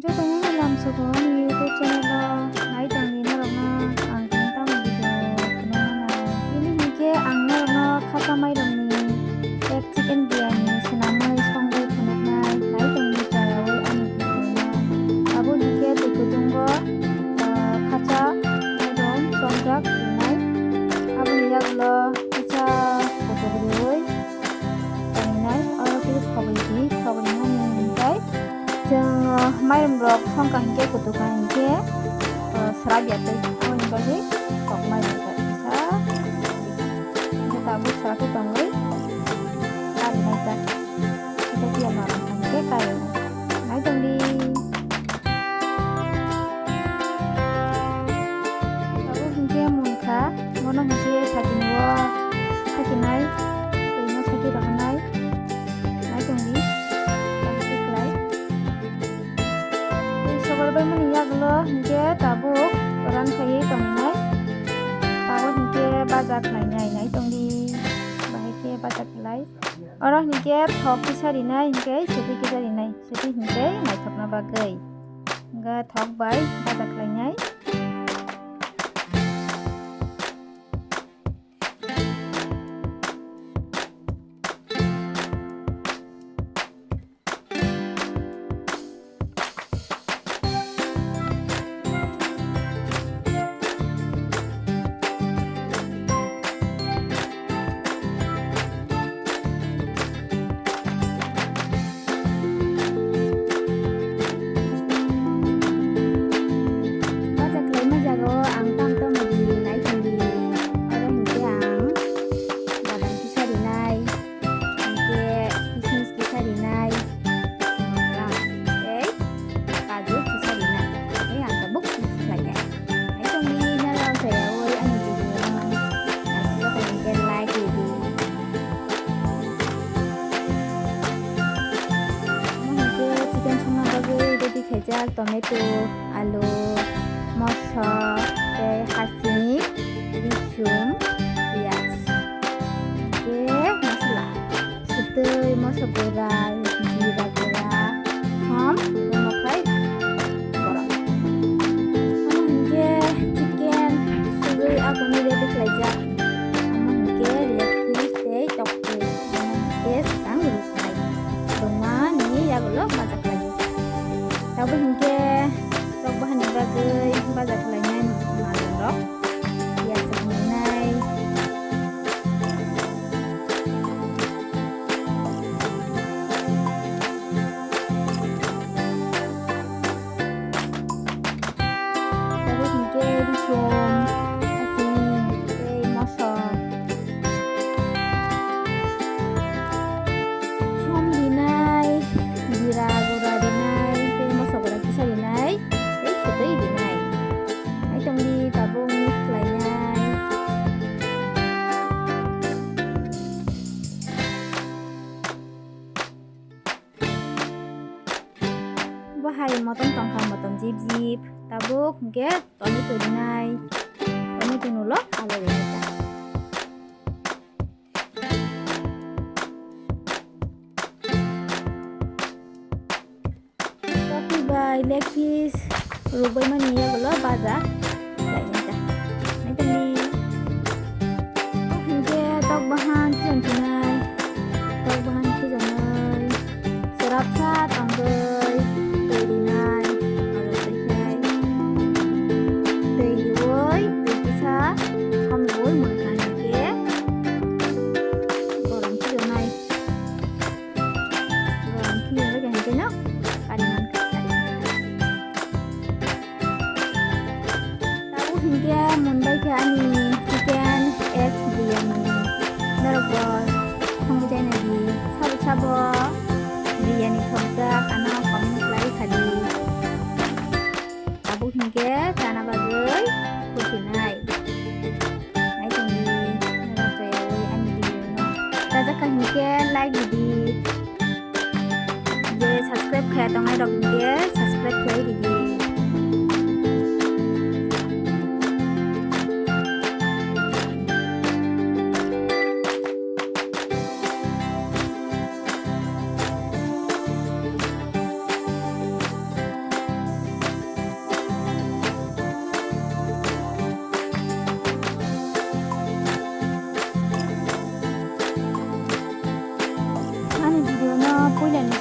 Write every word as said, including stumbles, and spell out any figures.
Jotono lamsogo ani YouTube channel o nai tongdi norokno ang tini tamo video phunukna nai. Tini hinkhe ang norokno khacha mairokni egg chicken biryani swnamwi songwi phunuknai. Nai tongdi chayawi ani video no. Abo hinkhe twi kutungo, ah, khacha mairom chongjak rinai. Aboni yagulo kisa kutuk riwi tongwi nai, oro tei thogwi di, thogwi mani hwnkhe chwng, uh, mairum rok songkha hinkhe kutuk kha hinkhe, uh, swrap ya tei aboni bagwi kok mairum kha kisa hinkhe tabuk swrap tongwi karinai ta kisa phiya norok hinkhe karinai nai tongdi. Abo hinkhe munkha, bono hinkhe sakini o sakinai, twino saki rohornai, nai tongdi, bahai khe klai. Twi sokorbaimani yagulo hinkhe tabuk ran khaiwi tongwinai, tabuk hinkhe baja khlainai, nai tongdi, bahai khe baja khlai. Oro hinkhe thok kisa rinai, hinkhe siti kisa rinai, siti hinkhe naithokna bagwi. Hinkhe thok bai baja khlainai. Baja khlaima jagao ang tang tongma di nai tongdi. Oro hinkhe ang badam kisa rinai, hinkhe kismis kisa rinai, tei kaju kisa rinai. Tei ang tabuk mix khlainai. Nai tongdi norok chayawi ani video no naisingwi tongkhe like ridi. Omo hinkhe chicken songna bagwi ready khaijak tomato, alu, moso tei hasing, risum, piyaj. Hinkhe masala. Swtwi, moso gura, jira gura, som, omo khai borok. Omo hinkhe chicken sugwi aboni ready khlaijak. Omo hinkhe leg piece tei toktwi. Omo hinkhe swkang ruknai. Rwmani yagulo baja khlaijak. Tabuk hinkhe tok bahani bagwi baja khlainai manwirok. Piyaj rwknai. Tabuk hinkhe risum, hasing, tei moso. Som rinai, jira gura rinai, tei moso gura kisa rinai, tei swtwi rinai. Nai tongdi tabuk mix khlainai. Bo hai motom tongkha, motom jip jip. Tabuk hinkhe tomato rinai. Tomato ni ulo alu rinai ta. Toktwi bai leg piece rukbaimani yagulo baja khlainai ta. Naitani. Tok hinkhe tok bahan khijan khinai. Tok bahan khijanai. Swrapsa tongwi twi rinai. Aro twi khai twi riui twi kisa hamrui munkha hinkhe borom khijanai. Gom khiya rega hinkhe no kari mankha, kari mankha. Tabuk hinkhe munbai khe ani chicken egg biryani. Norok bo thongwi jaina di. Sabo sabo biryani thokjak ano comment khlai sadi. Tabuk hinkhe chana bagwi khusinai. Naitongdi norok chayawi ani video no. Chajak kha hinkhe like ridi. Je subscribe khaya tongnai rok hinkhe subscribe khlai ridi. Puilani